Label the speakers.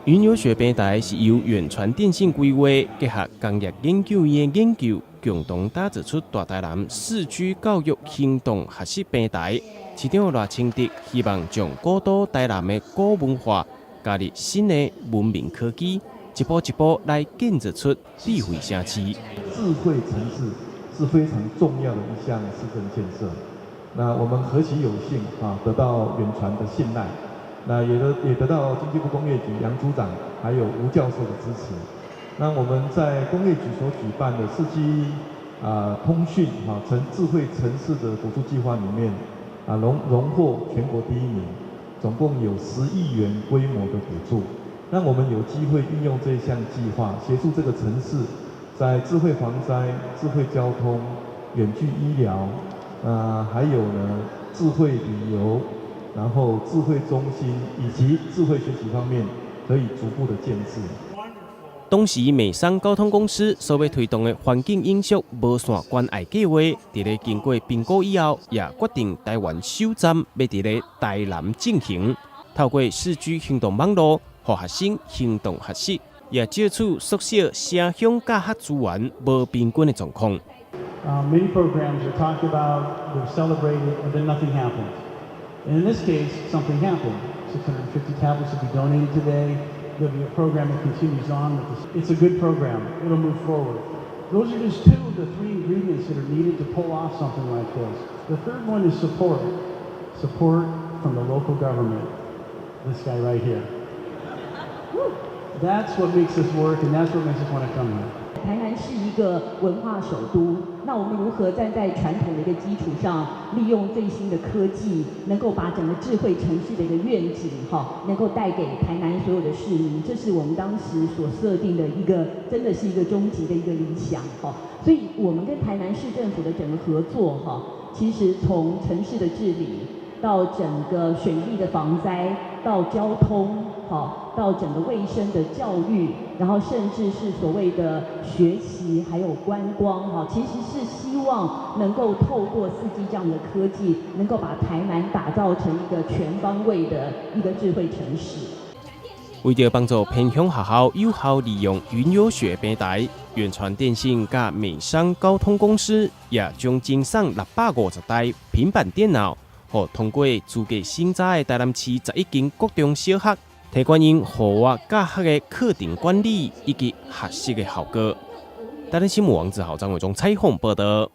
Speaker 1: 雲遊學平台是由遠傳電信規劃，結合工業研究院的研究，共同打造出大台南四 G 教育行動學習平台。市長賴清德希望將古都台南的古文化加入新的文明科技，一步一步來建造出智慧城市。
Speaker 2: 智慧城市是非常重要的一項市政建設。那我們何其有幸啊，得到遠傳的信賴。那也得到經濟部工業局楊組長還有吳教授的支持。那我們在工業局所舉辦的4G 通訊哈成智慧城市的補助計劃裡面啊榮獲全國第一名，總共有10億元規模的補助。那我們有機會運用這項計劃，協助這個城市在智慧防災、智慧交通、遠距醫療，啊還有呢智慧旅遊，然後智慧中心以及智慧學習方面，可以逐步的建置。
Speaker 1: 當時美商高通公司所欲推動的環境永續無線關愛計劃，佇咧經過評估以後，也決定台灣首站欲佇咧台南進行，透過4G 行動網路，予學生行動學習，也藉此縮小城鄉教學資源無平均的狀況。
Speaker 3: Many programs are talked about, they're celebrated, and then nothing happens. And in this case, something happened. 650 tablets will be donated today. There'll be a program that continues on with this. It's a good program. It'll move forward. Those are just two of the three ingredients that are needed to pull off something like this. The third one is support. Support from the local government. This guy right here. Woo. That's what makes this work, and that's what makes us want to come here.
Speaker 4: 台南是一個文化首都，那我們如何站在傳統的一個基礎上，利用最新的科技，能夠把整個智慧城市的一個願景，哈，能夠帶給台南所有的市民，這是我們當時所設定的一個，真的是一個終極的一個理想，哈。所以，我們跟台南市政府的整個合作，哈，其實從城市的治理到整個水利的防災，到交通，好，到整個衛生的教育，然後甚至是所謂的學習，還有觀光，哈，其實是希望能夠透過4G 這樣的科技，能夠把台南打造成一個全方位的一個智慧城市。
Speaker 1: 為著幫助偏鄉學校有效利用雲遊學平台，遠傳電信佮美商高通公司也將贈送650台平板電腦，予通過資格審查的台南市11間國中小學，提供𪜶戶外教學的課程管理以及學習的效果。台南新聞王子豪、張偉忠採訪報道。